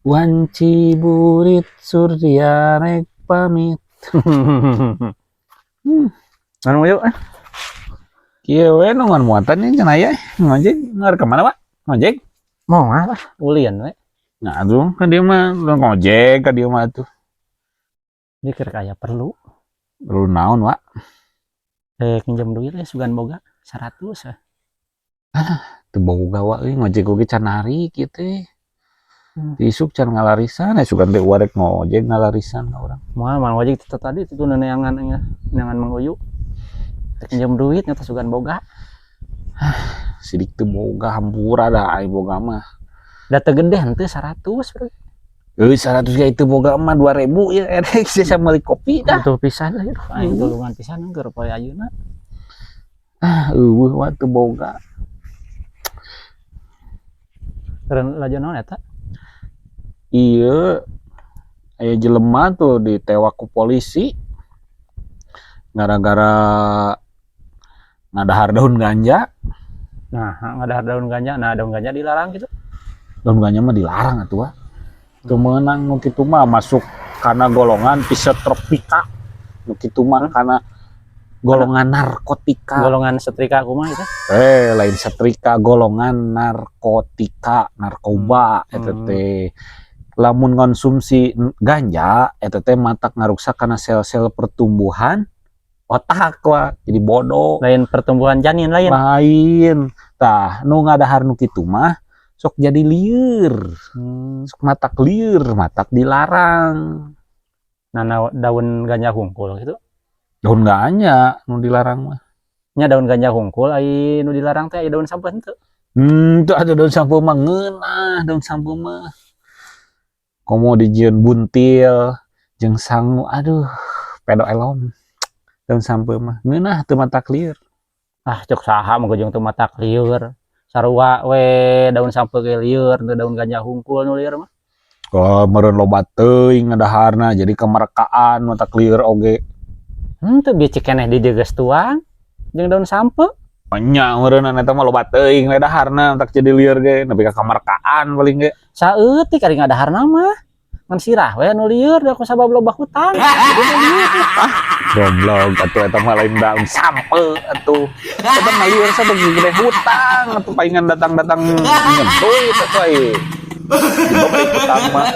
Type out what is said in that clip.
Wanci burit surya rek pamit. Anu yuk eh. Kieu we nungguan muatan nih cenah aya ngojek ngar ke mana, Pak? Ngojek? Mau apa? Ulin we. Nah, tuh kan dia mah ngojek ka dia mah tuh. Ini keur aya perlu. Perlu naon, Pak? Eh, pinjam duit eh sugan boga 100 eh. Teu boga, wa euy, ngojek oge can narik kieu teh. Hmm. Isuk can ngalarisan, eh sugan teh warek ngojek ngalarisan ka urang. Moal mah ngojek itu tadi itu neangan neangan Mang Uyu. Rek pinjam duit nyata sugan boga. Sidik teu boga, hampura da ai boga mah. Da teu gede henteu 100, bro. Euy, 100 ge itu boga mah 2000 ya erek sisa meuli kopi dah. Butuh pisan lah, aing tulungan pisan keur poe ayeuna. Ah, euweuh wa teu boga. Keur laju naon eta? Iya, aya jelema tuh ditewak ku polisi gara-gara ngadahar daun ganja. Nah, ngadahar daun ganja, nah daun ganja dilarang gitu. Daun ganja mah dilarang atuh, wa. Teu meunang nu kitu mah, masuk kana golongan psikotropika. Nu kitu mah kana golongan narkotika. Golongan setrika kumaha itu? Eh, lain setrika, golongan narkotika, narkoba eta teh. Lamun konsumsi ganja eta teh matak ngaruksak kana sel-sel pertumbuhan otak, wa, jadi bodoh. Lain pertumbuhan janin lain. Lain. Tah, nu ngadahar nu kitu mah sok jadi lieur. Sok matak lieur, matak dilarang. Nah, daun ganja hungkul gitu. Daun ganja nu dilarang mah. Nya daun ganja hungkul, ai nu dilarang teh aya daun sampeu henteu? Tuh ada daun sampeu mah ngeunah daun sampeu mah. Komo dijieun buntil jeung sangu, aduh, pedo elom. Daun sampeu mah ngeunah, teu matak lieur. Ah, cek saha mah jeung teu matak lieur. Sarua we daun sampeu ge lieur, teu daun ganja hungkul nu lieur mah. Oh, meureun loba teuing ngadaharna jadi kemerekaan matak lieur oge. Henteu, bieu cik keneh di dieu geus tuang jeung daun sampeu. Nya meureun eta mah loba teuing we daharna matak jadi lieur ge, nepi ka kamerekaan paling ge. Saeutik ari ngadaharna mah. Ngan sirah we nu lieur da kusabab loba hutang. Jadi nu lieur. Goblok atuh, eta mah lain daun sampeu atuh. Eta mah lieur sabab gede hutang atuh, palingan datang-datang nyeduit atuh ai. Dibebek hutang mah.